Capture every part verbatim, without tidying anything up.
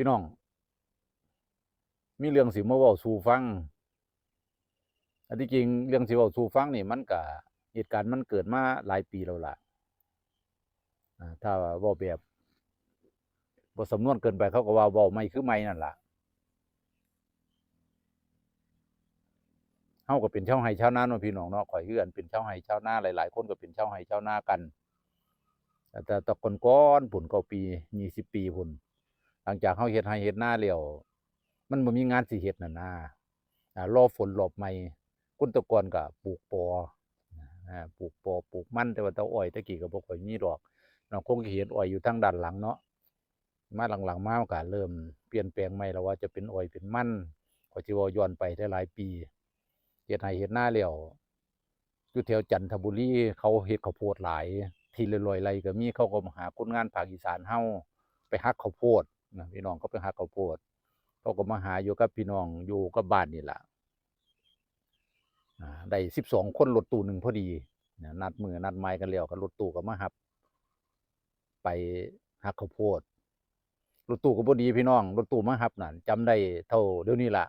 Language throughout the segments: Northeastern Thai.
พี่น้อง มีเรื่องสิมาเว้าสู่ฟัง อันที่จริงเรื่องสิเว้าสู่ฟังนี่มันก็ เหตุการณ์มันเกิดมาหลายปีแล้วล่ะ อ่า ถ้าเว้าแบบบ่สำนวนเกินไปเขาก็ว่าเว้าใหม่คือใหม่นั่นล่ะ เฮาก็เป็นชาวไร่ชาวนาเนาะพี่น้องเนาะ ข้อยคือกันเป็นชาวไร่ชาวนา หลายๆคนก็เป็นชาวไร่ชาวนากัน แต่ แต่ก่อนๆพุ้น เก้าปี ยี่สิบปีพุ้น หลังจากเฮาเฮ็ดไร่เฮ็ดนาแล้ว มันบ่มีงานสิเฮ็ดนั่นนะ อ่า รอฝนรอบใหม่ คนแต่ก่อนก็ปลูกปอ อ่า ปลูกปอปลูกมัน แต่ว่าแต่อ้อยแต่กี้ก็บ่ค่อยมีดอก เนาะ คงสิเห็นอ้อยอยู่ทางด้านหลังเนาะ มาหลังๆมามันก็เริ่มเปลี่ยนแปลงใหม่แล้ว ว่าจะเป็นอ้อยเป็นมัน ข้อยสิเว้าย้อนไปได้หลายปี เฮ็ดไร่เฮ็ดนาแล้ว อยู่แถวจันทบุรีเขาเฮ็ดข้าวโพดหลาย ทีละร้อยไร่ก็มี เขาก็มาหาคนงานภาคอีสานเฮาไปหักข้าวโพดนะ พี่น้องเขาไปหักข้าวโพด เขาก็มาหาอยู่กับพี่น้องอยู่กับบ้านนี่ล่ะ อ่า ได้สิบสองคนรถตู้หนึ่งพอดีนะ นัดมื้อนัดหมายกันแล้ว ก็รถตู้ก็มารับ ไปหักข้าวโพด รถตู้ก็บ่ดีพี่น้อง รถตู้มารับนั่น จำได้เท่าเดี๋ยวนี้ล่ะ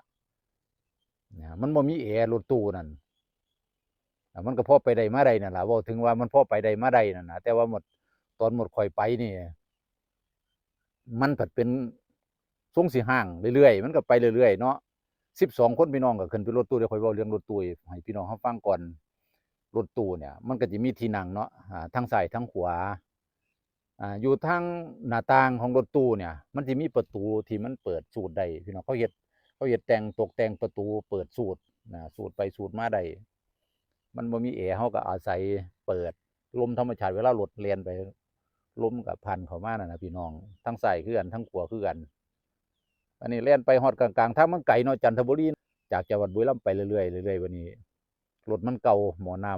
นะ มันบ่มีแอร์รถตู้นั่น อ่ะ มันก็พอไปได้มาได้นั่นล่ะ เว้าถึงว่ามันพอไปได้มาได้นั่นนะ แต่ว่าหมด ตอนหมดข้อยไปนี่ มันผัดเป็นทรงสิห้างเรื่อยๆ มันก็ไปเรื่อยๆเนาะ สิบสองคนพี่น้องก็ขึ้นไปรถตู้ เดี๋ยวข้อยเว้าเรื่องรถตู้ให้พี่น้องเฮาฟังก่อน รถตู้เนี่ย มันก็จะมีที่นั่งเนาะ อ่า ทั้งซ้ายทั้งขวา อ่า อยู่ทางหน้าต่างของรถตู้เนี่ย มันสิมีประตูที่มันเปิดสูดได้ พี่น้อง เขาเฮ็ด เขาเฮ็ดแต่ง ตกแต่งประตูเปิดสูดนะ สูดไปสูดมาได้ มันบ่มีแอร์ เฮาก็อาศัยเปิดลมธรรมชาติ เวลารถแล่นไป ลมก็พัดเข้ามานั่นนะพี่น้อง ทั้งซ้ายคือกัน ทั้งขวาคือกัน อันนี้แล่นไปฮอดกลางๆทาง มันไกลเนาะ จันทบุรี จากจังหวัดบุรีรัมย์ไปเรื่อยๆ เรื่อยๆ บัดนี้ รถมันเก่า หม้อน้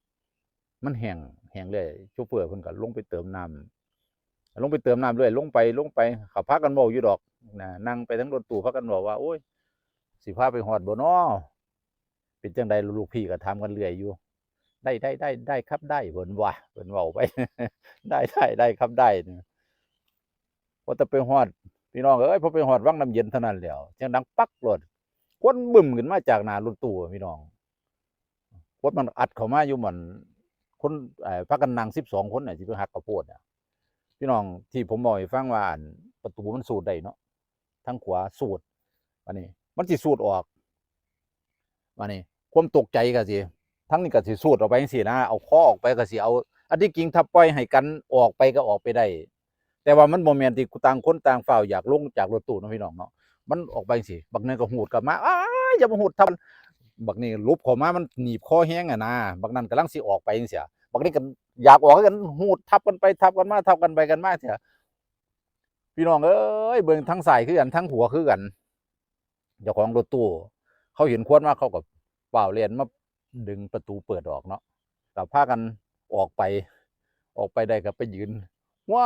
ำมันแห้ง แห้งเลย โชเฟอร์เพิ่นก็ลงไปเติมน้ำ ลงไปเติมน้ำเรื่อย ลงไป ลงไป เขาพากันเว้าอยู่ดอกนะ นั่งไปทั้งรถตู้ พากันเว้าว่า โอ้ย สิพาไปฮอดบ่น้อ เป็นจั่งใด ลูกพี่ก็ถามกันเรื่อยอยู่ ได้ ได้ ได้ ได้ครับ ได้ เพิ่นว่า เพิ่นเว้าไป ได้ ได้ ได้ครับ ได้นะ พอแต่ไปฮอด พี่น้องเอ้ย พอไปฮอดวังน้ำเย็นเท่านั้นแล้ว เสียงดังปักโลด ควันบึ้มขึ้นมาจากหน้ารถตู้ พี่น้อง ควันมันอัดเข้ามาอยู่หม่อง คน เอ่อ พากันนั่งสิบสองคนน่ะ สิไปหักข้าวโพดน่ะ พี่น้อง ที่ผมบอกให้ฟังว่า อัน ประตูมันสูดได้เนาะ ทางขวาสูด อันนี้ มันสิสูดออก อันนี้ ความตกใจก็สิ ทั้งนี้ก็สิสูดออกไปจั่งซี้นะ เอาคอออกไปก็สิเอา อันที่จริงถ้าปล่อยให้กันออกไปก็ออกไปได้ แต่ว่ามันบ่แม่นที่ต่างคนต่างฟ้าวอยากลงจากรถตู้เนาะพี่น้องเนาะ มันออกไปจั่งซี้ บักนั้นก็หูดกลับมา อ้าย อย่ามาหูดทับ บักนี้หลบเข้ามา มันหนีบคอแฮงอะนะ บักนั้นกำลังสิออกไปจั่งซี้ บักนี้ก็อยากออกคือกัน หูดทับกันไปทับกันมา ทับกันไปกันมาจั่งซี้ พี่น้องเอ้ย เบิ่งทั้งซ้ายคือกัน ทั้งขวาคือกัน เจ้าของรถตู้ เขาเห็นควันมา เขาก็ฟ้าวแล่นมาดึงประตูเปิดออกเนาะ ก็พากันออกไป ออกไปได้ก็ไปยืนหัว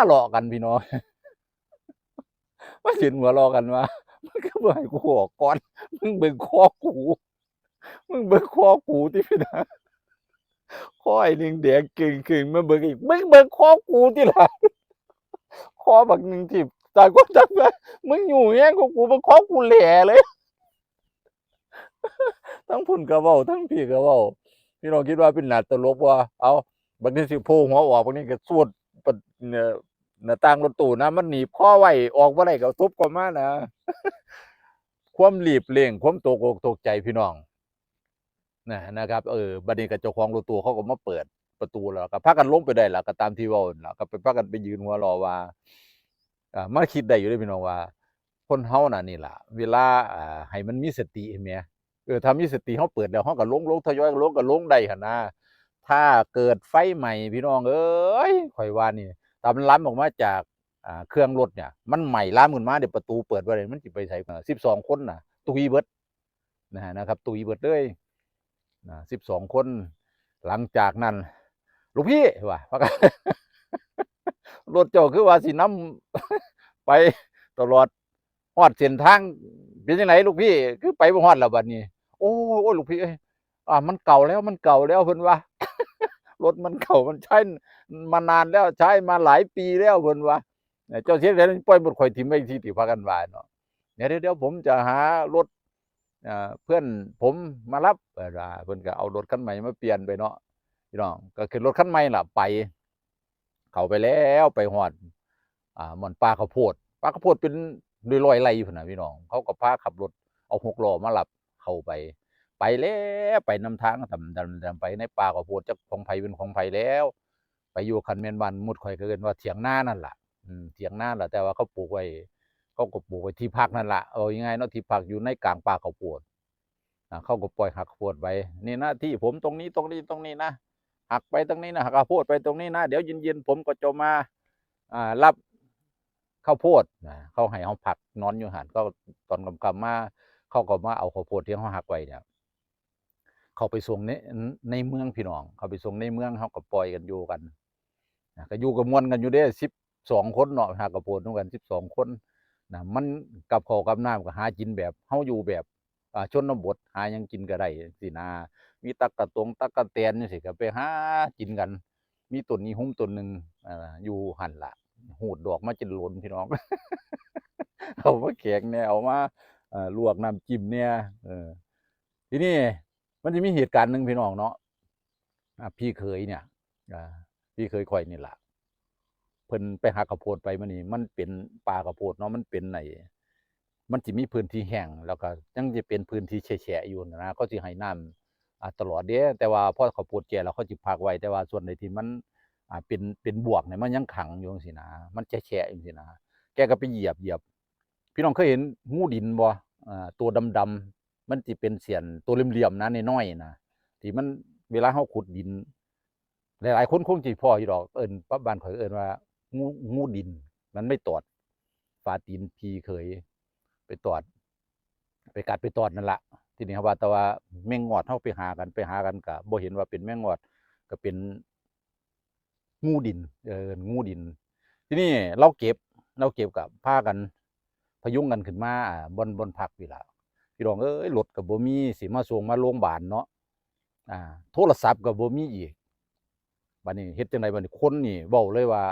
เราะกันพี่น้อง มายืนหัวเราะกันว่า มึงคือบ่ให้กูออกก่อน มึงเบิ่งคอกู มึงเบิ่งคอกูติพี่น้อง คอไอ้หนึ่งแดงเก่งๆ มาเบิ่งอีก มึงเบิ่งคอกูติล่ะ คอบักหนึ่งที่ตายก็จักว่า มึงอยู่แฮงกว่ากู มึงคอกูแหล่เลย ทั้งพุ้นก็เว้า ทั้งพี้ก็เว้า พี่น้องคิดว่าเป็นหน้าตลกบ่ เอา บักนี้สิโผล่หัวออก บักนี้ก็สูดปะ เนี่ย หน้าต่างรถตู้นะ มันหนีบคอไว้ ออกบ่ได้ก็ทุบเข้ามานะ ความรีบเร่ง ความตกอกตกใจพี่น้อง นะ นะครับ เออ บัดนี้ก็เจ้าของรถตู้เขาก็มาเปิดประตูแล้ว ก็พากันลงไปได้ล่ะ ก็ตามที่เว้านั่นล่ะ ก็ไปพากันไปยืนหัวเราะว่า อ่า มาคิดได้อยู่เด้อพี่น้องว่า คนเฮาน่ะนี่ล่ะ เวลา อ่า ให้มันมีสติแหม เออ ถ้ามีสติเฮาเปิดแล้ว เฮาก็ลง ลง ทยอยลงก็ลงได้หั่นนะ ถ้าเกิดไฟไหม้พี่น้องเอ้ย ข้อยว่านี่ ถ้ามันลามออกมาจาก อ่า เครื่องรถเนี่ย มันไหม้ลามขึ้นมา เดี๋ยวประตูเปิดบ่ได้ มันสิไปไส เอ่อ สิบสองคนน่ะ ตุยเบิด นะฮะ นะครับ ตุยเบิดเลย นะ สิบสองคน หลังจากนั้น ลูกพี่ ว่า ว่ากัน รถเจ้าคือว่าสินำ ไปตลอด ฮอดเส้นทาง เป็นจั่งใดลูกพี่ คือไปบ่ฮอดแล้วบัดนี้ โอ้ย โอ้ย ลูกพี่เอ้ย อ่า มันเก่าแล้ว มันเก่าแล้ว เพิ่นว่า รถมันเก่า มันใช้มานานแล้ว ใช้มาหลายปีแล้ว เพิ่นว่า เจ้าเสียงแหลมปล่อยหมดข่อยถิ่มไว้ที่ติ พากันว่าเนาะ เดี๋ยวเดี๋ยวผมจะหารถ อ่า เพื่อนผมมารับ เพิ่นว่า เพิ่นก็เอารถคันใหม่มาเปลี่ยนไปเนาะ พี่น้อง ก็ขึ้นรถคันใหม่ล่ะไป เข้าไปแล้วไปฮอด อ่า หม่องป่าข้าวโพด ป่าข้าวโพดเป็นร้อยๆไร่พุ้นน่ะพี่น้อง เขาก็พาขับรถเอาหกล้อมารับเข้าไป ไปแล้วไปนำทางดำๆๆ ไปในป่าข้าวโพด จักของไผเป็นของไผแล้ว ไปอยู่คันแม่นบ้านมุดข่อยก็เอิ้นว่าเถียงนานั่นล่ะ อืม เถียงนาล่ะ แต่ว่าเขาปลูกไว้ เขาก็ปลูกไว้ที่พักนั่นล่ะ เอาง่ายๆเนาะ ที่พักอยู่ในกลางป่าข้าวโพด อ่า เขาก็ปล่อยหักข้าวโพดไว้ นี่หน้าที่ผมตรงนี้ ตรงนี้ ตรงนี้นะ หักไปตรงนี้นะ หักข้าวโพดไปตรงนี้นะ เดี๋ยวเย็นๆผมก็จะมา อ่า รับข้าวโพดนะ เขาให้เฮาพักนอนอยู่หั่น ก็ตอนค่ำๆมา เขาก็มาเอาข้าวโพดที่เฮาหักไว้เนี่ย เข้าไปส่งใน ในเมืองพี่น้อง เข้าไปส่งในเมือง เฮาก็ปล่อยกันอยู่กัน นะ ก็อยู่ก็ม่วนกันอยู่เด้ สิบสองคนเนาะ หาข้าวโพดนำกันสิบสองคนนะ มันกับข้าวกับน้ำก็หากินแบบเฮาอยู่แบบ อ่า ชนบท หาหยังกินก็ได้จั่งซี้นะ มีตั๊กกะตงตั๊กกะแตนจั่งซี้ ก็ไปหากินกัน มีต้นอีหุ่มต้นหนึ่ง อ่า อยู่หั่นล่ะ หูดดอกมาจนหล่นพี่น้อง เอามาแกงแหน่ เอามา เอ่อ ลวกน้ำจิ้มแหน่ เออ ทีนี้มันจะมีเหตุการณ์หนึ่งพี่น้องเนาะ อ่า พี่เขยเนี่ย อ่า พี่เขยข่อยนี่ล่ะ เพิ่นไปหักข้าวโพดไปมื้อนี้ มันเป็นป่าข้าวโพดเนาะ มันเป็นไอ้ มันสิมีพื้นที่แห้ง แล้วก็ยังจะเป็นพื้นที่แฉะๆอยู่นะ เขาสิให้น้ำ อ่า ตลอดเด้ แต่ว่าพอข้าวโพดแก่แล้วเขาสิพักไว้ แต่ว่าส่วนใดที่มัน อ่า เป็น เป็นบวกเนี่ย มันยังขังอยู่จั่งซี้นะ มันแฉะๆอยู่จั่งซี้นะ แกก็ไปเหยียบ เหยียบ พี่น้องเคยเห็นงูดินบ่ อ่า ตัวดำๆ มันสิเป็นเสี้ยน ตัวเหลี่ยมๆนะ น้อยๆนะ ที่มัน เวลาเฮาขุดดิน หลายๆคนคงสิพ้ออยู่ดอก เอิ้น ปะ บ้านข้อยเอิ้นว่า งู งูดิน มันไม่ตอด ฝาตีนพี่เขยไปตอด ไปกัดไปตอดนั่นล่ะ ทีนี้เฮาว่าแต่ว่าแมงงอด เฮาไปหากัน ไปหากันก็บ่เห็นว่าเป็นแมงงอด ก็เป็น งูดิน เออ งูดิน ทีนี้ลาวเก็บ ลาวเก็บก็พากันพยุงกันขึ้นมา อ่า บ่อน บ่อนพักพี้ล่ะ พี่น้องเอ้ย รถก็บ่มี สิมาส่งมาโรงบาลเนาะ อ่า โทรศัพท์ก็บ่มีอีก บัดนี้เฮ็ดจั่งใดบัดนี้ คนนี่เว้าเลยว่า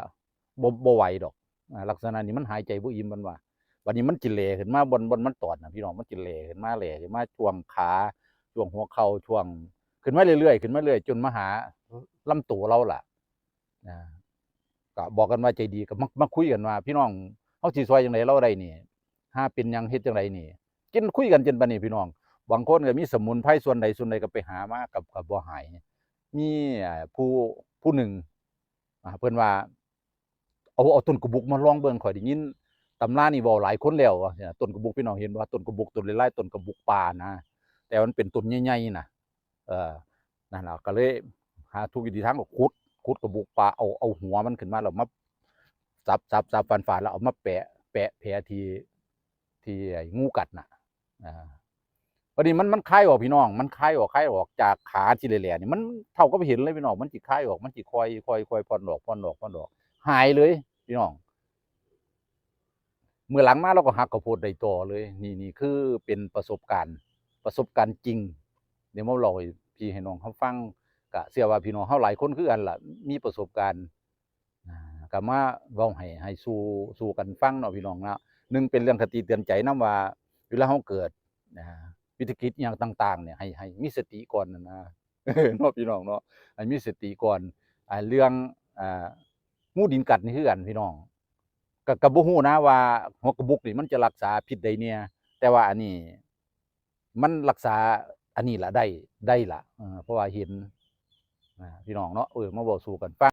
บ่ บ่ไหวดอก อ่า ลักษณะนี้มันหายใจบ่อิ่ม มันว่า บัดนี้มันสิแล่ขึ้นมาบ่อน บ่อนมันตอดน่ะพี่น้อง มันสิแล่ขึ้นมา แล่ขึ้นมาช่วงขา ช่วงหัวเข่า ช่วง ขึ้นมาเรื่อยๆ ขึ้นมาเรื่อย จนมาหาลำตัวลาวล่ะ อ่า ก็บอกกันว่าใจดี ก็มา มาคุยกันว่า พี่น้อง เฮาสิซ่อยจั่งใดลาวได้นี่ หาเป็นหยังเฮ็ดจั่งใดนี่ กินคุยกันจนปานนี้พี่น้อง บางคนก็มีสมุนไพรส่วนใดส่วนใดก็ไปหามา ก็ ก็บ่หาย มี อ่า ผู้ ผู้หนึ่ง อ่า เพิ่นว่า เอา เอาต้นกระบุกมาลองเบิ่ง ข้อยได้ยินตำรานี่เว้าหลายคนแล้วว่าซี้นะ ต้นกระบุก พี่น้องเห็นบ่ ต้นกระบุก ต้นหลายๆ ต้นกระบุกป่านะ แต่มันเป็นต้นใหญ่ๆนะ เออ นั่นล่ะ ก็เลยหาทุกวิถีทางก็ขุด ขุดกระบุกป่า เอา เอาหัวมันขึ้นมาแล้วมาสับ สับ สับ ฝานๆ แล้วเอามาแปะ แปะแผลที่ ที่ไอ้งูกัดน่ะ อ่า บัดนี้มัน มันคายออกพี่น้อง มันคายออก คายออกจากขาที่แหล่ๆนี่ มันเท่ากับเห็นเลยพี่น้อง มันสิคายออก มันสิค่อย ค่อย ค่อยผ่อนออก ผ่อนออก ผ่อนออก หายเลยพี่น้อง มื้อหลังมาเราก็หักข้าวโพดได้ต่อเลย นี่ นี่คือเป็นประสบการณ์ ประสบการณ์จริง เดี๋ยวมาเล่าให้พี่ให้น้องเฮาฟัง ก็เชื่อว่าพี่น้องเฮาหลายคนคือกันล่ะ มีประสบการณ์ อ่า ก็มาเว้าให้ ให้สู่ สู่กันฟังเนาะพี่น้องเนาะ หนึ่งเป็นเรื่องคติเตือนใจนำว่า เวลาเฮาเกิด อ่า วิกฤตอิหยังต่างๆเนี่ย ให้ ให้มีสติก่อนน่ะนะ เนาะพี่น้องเนาะ ให้มีสติก่อน อ่า เรื่อง อ่า งูดินกัดนี่คือกันพี่น้อง ก็ ก็บ่ฮู้นะว่าหัวกระบุกนี่มันจะรักษาพิษได้แหน่ แต่ว่าอันนี้ มันรักษาอันนี้ล่ะได้ ได้ล่ะ เออ เพราะว่าเห็น อ่า พี่น้องเนาะ เออ มาเว้าสู่กันฟัง